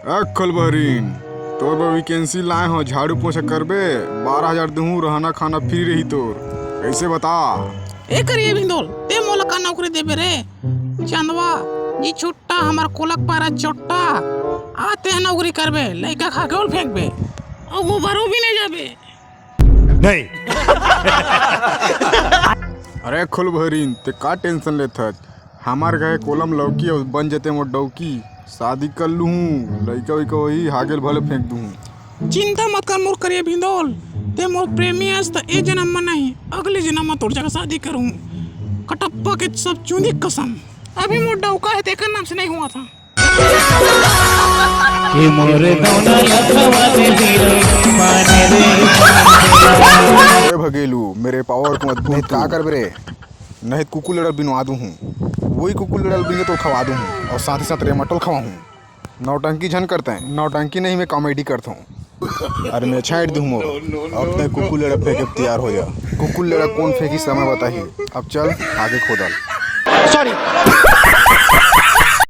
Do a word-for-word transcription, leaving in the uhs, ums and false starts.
ए खुलबहरीन, तोर बर वैकेंसी लाए हो, झाड़ू पोछा करबे, बारह हजार दूहूं, रहना खाना फ्री रही तोर। कैसे बता? ए करिया भिंदोल, ते मोला का नौकरी देबे रे? चंदवा, जी छुट्टा, हमर कुलक पारा चोट्टा। आ ते नौकरी करबे, लइका खा के ओल फेंकबे। अउ वो बारो भी नहीं जाबे। नहीं। अरे खुलबहरीन, ते का टेंशन लेथस? हमार कहे कोलम लौकी अउ बन जते मोर डौकी। शादी कर लूहूं, लइका उइका होही, हागेल भले फेंक दूहूं। चिंता मत कर मोर करिया भिंदोल, ते मोर प्रेमी अस त ए जन्म म नहीं, अगले जन्म म तोर जगह शादी करूं। कटप्पा के सब चूंदी कसम, अभी मोर डौका है, तेकर नाम से नहीं हुआ था। ये मोरे दौना लखवा दे हीरो माने रे। ए भगेलू, मेरे पावर को मत भूल। नहीं त का करबे रे? नहीं त कुकुर लड़ल बिनवा दूहूं, वही कुकुर लड़ल बिन के तो खवा दूहूं, अउ साथ ही साथ रेमाटोल खवाहूं। नौटंकी झन करते हैं, नौटंकी नहीं, मैं कॉमेडी करता हूँ। अरे मैं छांट दूँ मोर, अब तक कुकुर लड़ा फेंके तैयार हो जा। कुकुर लड़ा कौन फेंकी समय बताही। अब चल आगे खोदल। सॉरी।